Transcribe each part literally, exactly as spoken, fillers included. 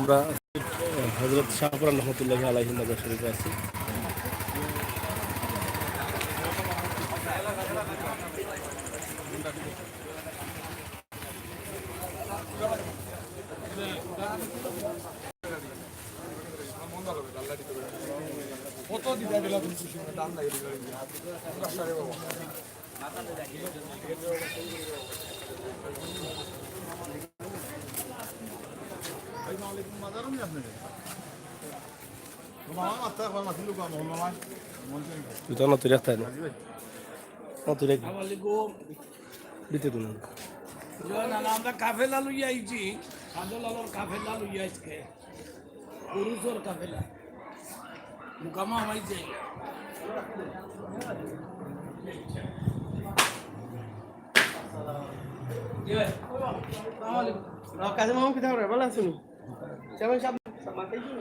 আমরা হযরত শাহপরান রহমতুল্লাহি আলাইহির মাজার শরীফে আছি। জুতা না তুই রাখতে না। না তুই রাখ। আসসালামু আলাইকুম। দিতে দিন। জয় নানা, আমরা কাফেলা লইয়া আইছি, সাদল আলোর কাফেলা লইয়া আজকে। পুরুষর কাফেলা। মুকামা আমার চাই। কাজী মামু কিতা করে? ভালা আছইন? চেয়ারম্যান সাব, মাথায় কি?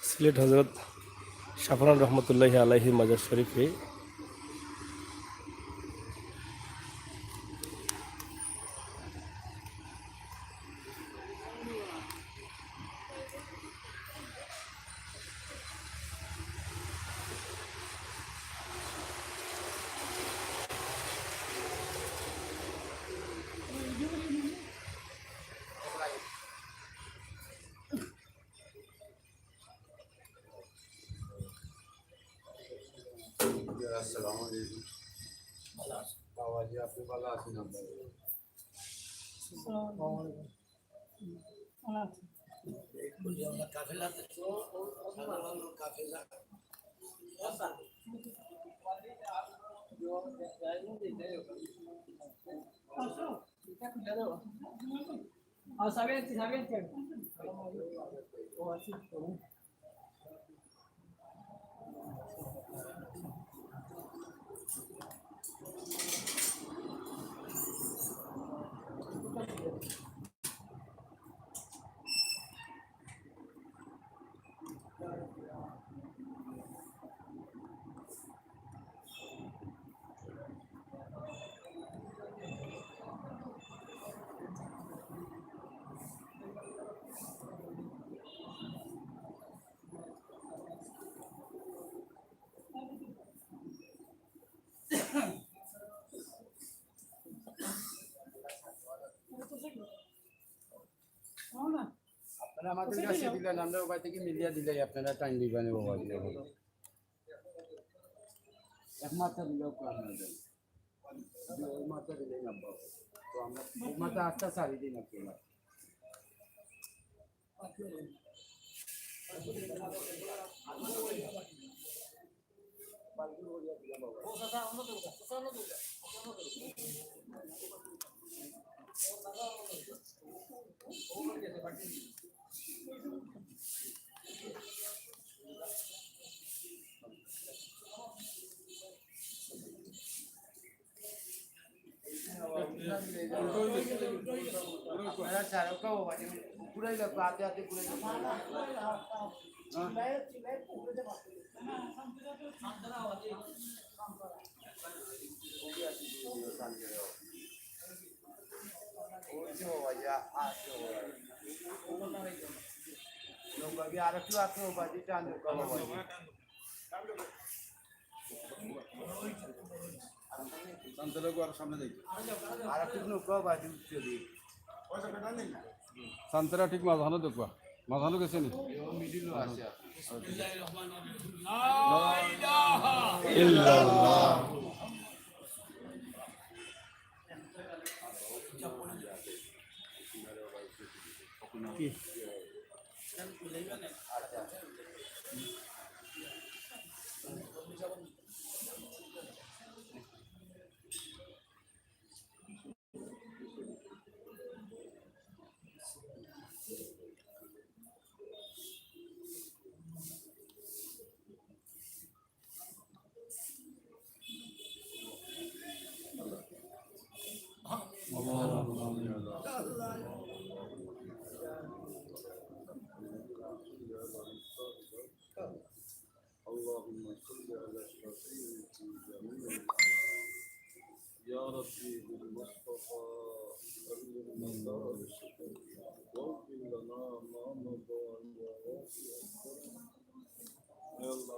সিলেট হযরত শাহপরান রহমতুল্লাহি আলাইহির মাজার শরীফে আসসালামু আলাইকুম। বাবাজি, আপনি ভালো আছেন? আপনার আপনারা আমাদের কাছে দিলেন, আমরা ওখান থেকে মিলিয়ে দিলে আপনারা টাইম দিবেন, বাবা। এক মাথা দিলেও কম না যায়। ওই মাথা দিলেই না বাবা। তো আমরা ওই মাথা আস্তে ছাড়ি দিই না আপনারা। আরেকটু আছে, ও বাজি টান দেবো। সান্তরা একটু আরো সামনে যাই। আর একটু নৌকা বাজে উঠছে দি। সান্তরা ঠিক মাঝখানো দেখবা। মাঝখানো গেছে নি? মিডিল আছে। ইল্লাল্লাহ। কি? ربي بالمصطفى بلغ مقاصدنا واغفر لنا ما مضى وما تأخر. يا الله،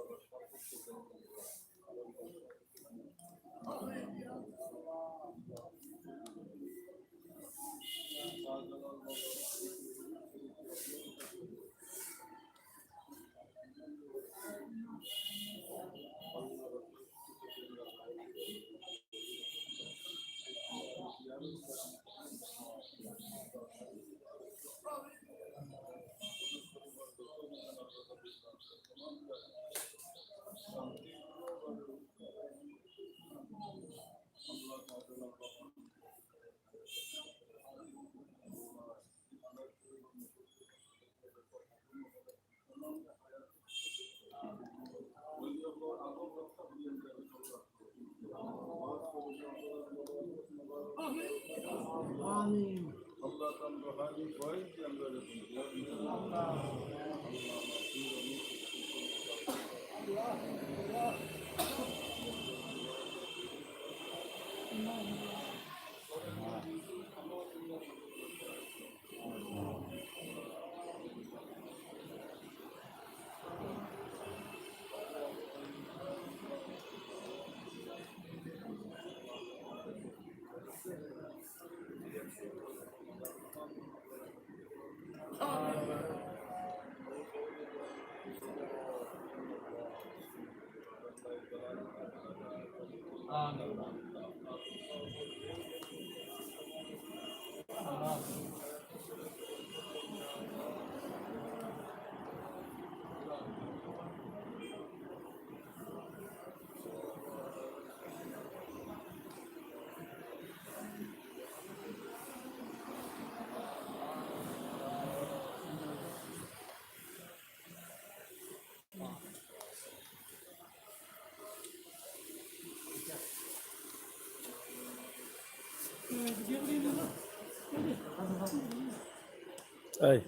এই,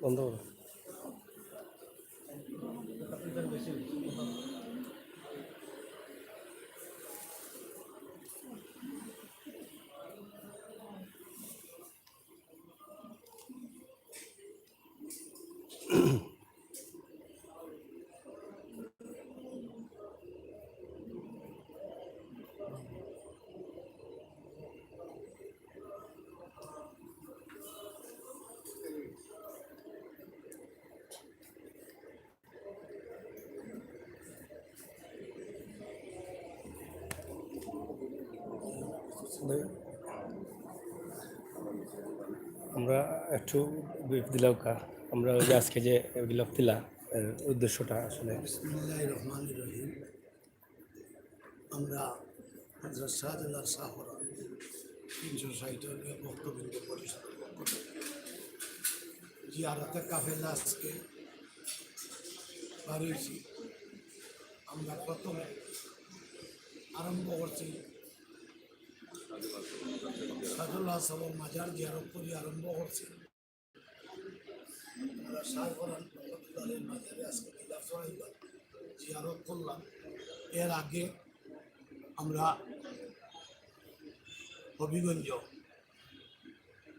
বন্ধ করো। আমরা একটু ব্রিফ দিলাম কা, আমরা ওই যে আজকে যে ব্লগ দিলা, এর উদ্দেশ্যটা আসলে। বিসমিল্লাহির রহমানির রহিম। আমরা হযরত শাহজালাল শাহপরান তিনশো ষাট ভক্তবৃন্দ পরিষদের পক্ষ থেকে জিয়ারতে কাফেলা আজকে বার হইছি। আমরা প্রথমে আরম্ভ করছি শাহজালাল শাহর মাজার জিয়ারত করি আরম্ভ করছি। আমরা শাহপরান রহমতুল্লাহ আলাইহির মাজারে আজকে নীলাচড়া ইবাদত জিয়ারত করলাম। এর আগে আমরা হবিগঞ্জ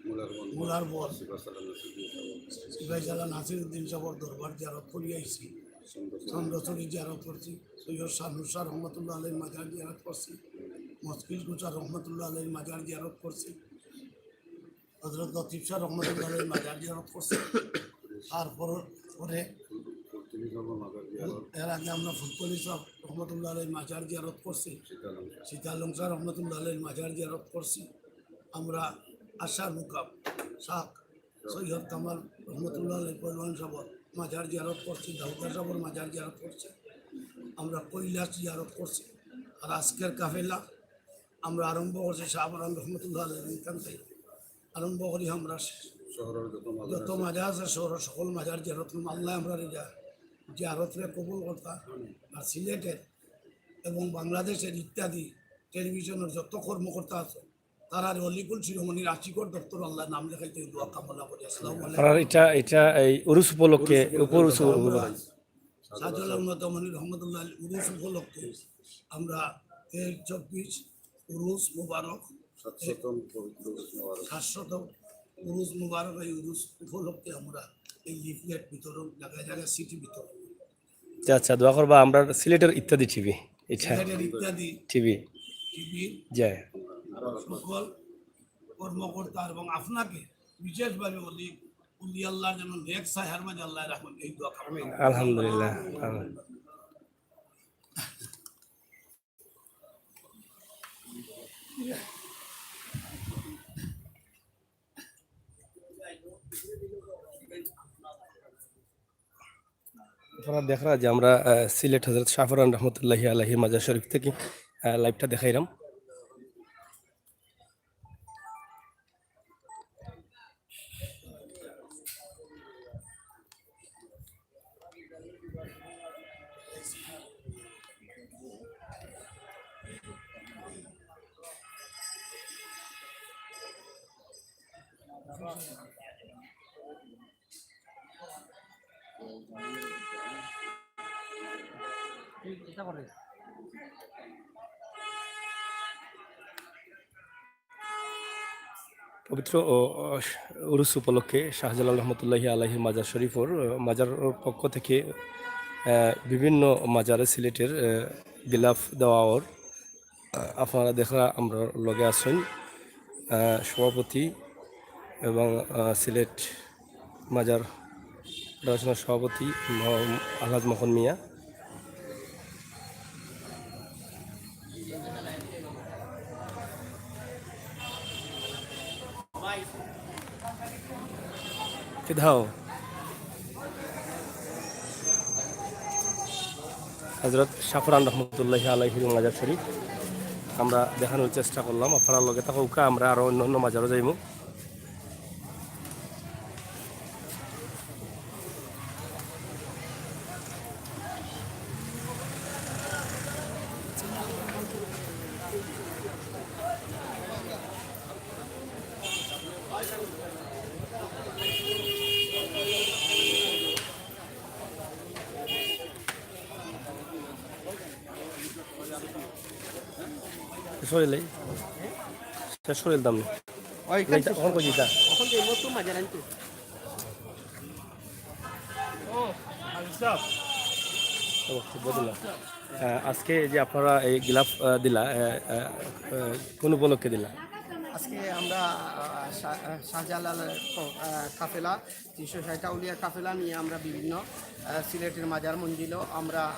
মুলার বন্দর, মুলার বন্দর, সিপাহীসালা নাসিরুদ্দিন সাহেব, সিপাহীসালা নাসিরুদ্দিন সাহেবর দরবার জিয়ারত করি আইছি। চন্দ্রচূড়া। চন্দ্রচূড়া জিয়ারত করছি, সৈয়দ শাহ নূর শাহ রহমতুল্লাহ আলাইহির মাজার জিয়ারত করছি, মসকিল কুচা রহমতুল্লাহ আলাইহির মাজার জিয়ারত করছি, হযরত লতিফ শাহ রহমতুল্লাহ আলাইহির মাজার জিয়ারত করছি। তারপর পরে ফুলতলি সাহেবের মাজার জিয়ারত। এর আগে আমরা ফুলতলি শাহ রহমতুল্লাহ আলাইহির মাজার জিয়ারত করছি, সীতালং শাহ। সীতালং শাহ রহমতুল্লাহ আলাইহির মাজার জিয়ারত করছি। আমরা আশার মুকাম শাহ সৈয়দ কামাল রহমতুল্লাহ আলাইহি পহলওয়ান সাহেবর মাজার জিয়ারত করছি, দাউদা সাহেবর মাজার জিয়ারত করছি, আমরা কৈলাস জিয়ারত করছি। আর আজকের কাফেলা আমরা আরম্ভ করছি শাহপরান রহমতুল্লাহ আলাইহি এখান থেকে আরম্ভ করি। আমরা শহরের যত মাজার যত আছে। মাজার আছে, শহরের সকল মাজার জিয়ারত করলাম। আল্লাহ আমরা জিয়ারতরে কবুল করতা। আর সিলেটের এবং বাংলাদেশের ইত্যাদি টেলিভিশনের যত কর্মকর্তা আছে, তারার অলিকুল শিরোমণির আশিকর দপ্তর আল্লাহ নাম লেখাইতে দোয়া কামনা করি। আসসালামু আলাইকুম। আর এটা, এটা এই উরুস উপলক্ষে, উরুস উপলক্ষে উপর উরুস আমরা উপলক্ষে। শাহজালাল উন্নত মনির রহমতুল্লাহ আলী উরুস উপলক্ষে আমরা তেইশ, চব্বিশ, উরুস মুবারক, সাতশতম পবিত্র উরুস মুবারক। সাতশতম উরুস মুবারক, এই উরুস উপলক্ষে আমরা এই লিফলেট বিতরণ, জায়গায় জায়গায় সিডি বিতরণ। আচ্ছা, আচ্ছা, দোয়া করবা আমরা সিলেটের ইত্যাদি টিভি। আচ্ছা। সিলেটের ইত্যাদি টিভি। টিভি। জি। সকল কর্মকর্তা এবং আপনাকে বিশেষভাবে অলি, অলি আল্লাহর যেন নেক ছায়ার মাঝে আল্লাহ রাখুন, এই দোয়া কামনা। আলহামদুলিল্লাহ। আমিন। আপনারা দেখরা যে আমরা, আহ, সিলেট হযরত শাহপরান রহমতুল্লাহি আলাইহি মাজার শরীফ থেকে, আহ, লাইভটা দেখাইলাম। পবিত্র ও, ও, উরুস উপলক্ষে শাহজালাল রহমতুল্লাহি আলাইহির মাজার শরীফর, আহ, মাজার পক্ষ থেকে, আহ, বিভিন্ন মাজারে সিলেটের, আহ, গিলাফ দেওয়া অর। আহ, আপনারা দেখরা আমরার লগে আছইন, আহ, সভাপতি এবং, আহ, সিলেট মাজার ফেডারেশনের সভাপতি মহ-, আলহাজ মোহন মিয়া। কিধাও হযরত শাহপরান রহমতুল্লাহি আলাইহির মাজার শরীফ আমরা দেখানোর চেষ্টা করলাম। আপনারা লগে থাকউক্কা, আমরা আরো অন্য অন্য মাজারও যাইমু। শেষ করিলাই, শেষ করিলাম না। ওই, এখান এইটা শেষ অখন করি। কই দিতা? অখন যে নতুন মাঝে আনতো। ও, বুঝলাম। আহ, আজকে যে আপনারা এই গিলাফ, আহ, দিলা, আহ, আহ, আহ, কোন উপলক্ষে দিলা? আজকে আমরা, আহ, শাহ-, আহ, শাহজালালের ক-, আহ, কাফেলা, তিনশো ষাট আউলিয়া কাফেলা নিয়ে আমরা বিভিন্ন, আহ, সিলেটের মাজার মঞ্জিলও আমরা, আহ,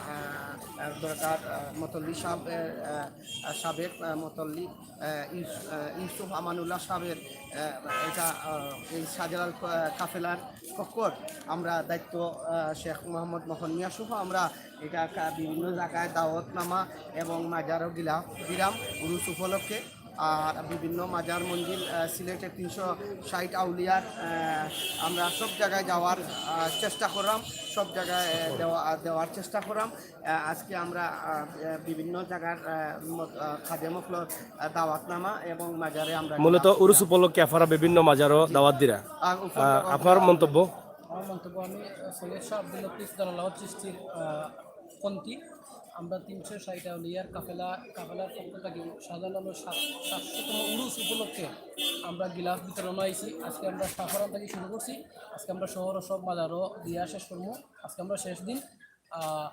আহ, দরগার, আহ, মতল্লি সাহেব, আহ, আহ, সাবেক, আহ, মতল্লি, আহ, ইউস-, আহ, ইউসুফ আমানুল্লাহ সাহেবের, আহ, এটা, আহ, এই শাহজালাল ক-, কাফেলার পক্ষর আমরা দায়িত্ব, আহ, শেখ মোহাম্মদ মোহন মিয়া সহ আমরা এটা কা-, বিভিন্ন জায়গায় দাওয়াতনামা এবং মাজারও গিলাফ দিলাম উরুস উপলক্ষে। আর বিভিন্ন মাজার মঞ্জিল, আহ, সিলেটের তিনশো ষাট আউলিয়ার, আহ, আমরা সব জায়গায় যাওয়ার, আহ, চেষ্টা করলাম, সব জায়গায়, আহ, দেওয়া-, দেওয়ার চেষ্টা করলাম। আহ, আজকে আমরা, আহ, আহ, বিভিন্ন জায়গার, আহ, মত-, আহ, খাদেম অকলর, আহ, দাওয়াতনামা এবং মাজারে আমরা মূলত গিলাফ উরুস দিলাম। উপলক্ষে আপনারা বিভিন্ন মাজারও জি। দাওয়াত দিরা। আহ, উপলক্ষে আহ, আপনার মন্তব্য? আমার মন্তব্য, আমি, আহ, সৈয়দ শাহ আব্দুল লতিফ জালালাবাদ চিশতির, আহ, পন্থী। আমরা তিনশো ষাট আউলিয়ার কাফেলা, কাফেলার পক্ষ থাকি শাহজালালর সাত-, সাতশোতম উরুস উপলক্ষে আমরা গিলাফ বিতরণ আইছি। আজকে আমরা শাহপরান থাকি শুরু করছি, আজকে আমরা শহরর সব মাজারও দিয়া শেষ করমু। আজকে আমরা শেষ দিন, আহ,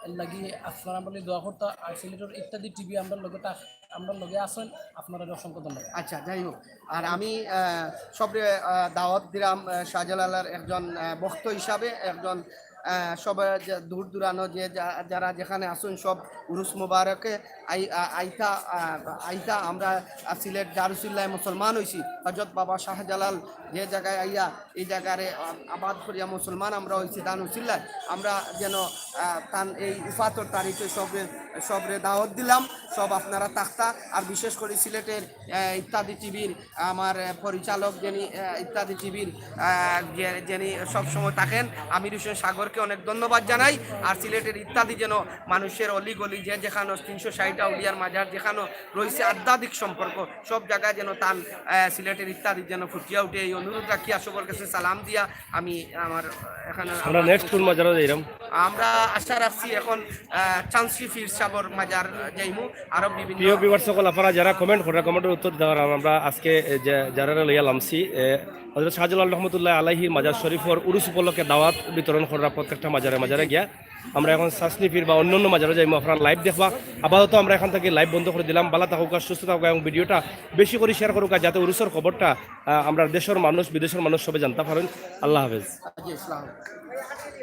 এর লাগি আপনারা আমরার লাগি দোয়া করতা। আর সিলেটর ইত্যাদি টিভি আমরার লগে থাক-, আমরার লগে আছইন, আপনারারে অসংখ্য ধন্যবাদ। আচ্ছা, যাই হোক, আর আমি, আহ, সবরে, আহ, দাওয়াত দিলাম, আহ, শাহজালালর একজন, আহ, ভক্ত হিসাবে, একজন, আহ, সব যে দূর দূরানো যে যা-, যারা যেখানে আছইন সব উরুস মুবারকে আই-, আ-, আইতা, আ, আইতা আমরা, আ, সিলেট দারুসিল্লায় মুসলমান অইছি। হযরত বাবা শাহজালাল যে জায়গায় আইয়া এই জায়গারে, আ, আবাদ করিয়া মুসলমান আমরা অইছি দারুসিল্লায়। আমরা যেন, আ, তান এই উফাতর তারিখে সবরে, সবরে দাওয়াত দিলাম, সব আপনারা থাকতা। আর বিশেষ করি সিলেটের, আ, ইত্যাদি টিভির আমার, আহ, পরিচালক যিনি, আহ, ইত্যাদি টিভির, আহ, যে-, যিনি সবসময় থাকেন, আমির হোসেন সাগরকে অনেক ধন্যবাদ জানাই। আর সিলেটের ইত্যাদি যেন মানুষের অলিগলি যে যেখানো তিনশো ষাট আউলিয়ার মাজার যেখানো রইছে আধ্যাত্মিক সম্পর্ক, সব জায়গায় যেন তান, আহ, সিলেটের ইত্যাদি যেন ফুটিয়া উঠে, এই অনুরোধ রাখিয়া সবর কাছে সালাম দিয়া আমি আমার এখানে আমরা আমার next কোন মাজারও যাইরাম? আমরা আশা রাখছি এখন আহ, চান্সি পীর সাহেবর মাজার যাইমু, আরো বিভিন্ন প্রিয় ভিউয়ার্স সকল, আপনারা যারা কমেন্ট করেন, কমেন্টের উত্তর দেওয়ার আমরা আজকে এ, যে যারা লইয়া লামছি, হজরত শাহজালাল রহমতুল্লাহ আলাইহির মাজার শরীফর উরুস উপলক্ষে দাওয়াত বিতরণ করা প্রত্যেকটা মাজারে মাজারে গিয়া আমরা এখন চান্সি পীর বা অন্যান্য মাজারে যাইমু। আপনারা লাইভ দেখবা। আপাতত আমরা এখান থেকে লাইভ বন্ধ করে দিলাম। ভালা থাকুকা, সুস্থ থাকুকা এবং ভিডিওটা বেশি করে শেয়ার করুকা, যাতে উরুসর খবরটা আহ, আমরা দেশের মানুষ, বিদেশের মানুষ সবে জানতে পারেন। আল্লাহ হাফেজ। জি, আসসালামু আলাইকুম।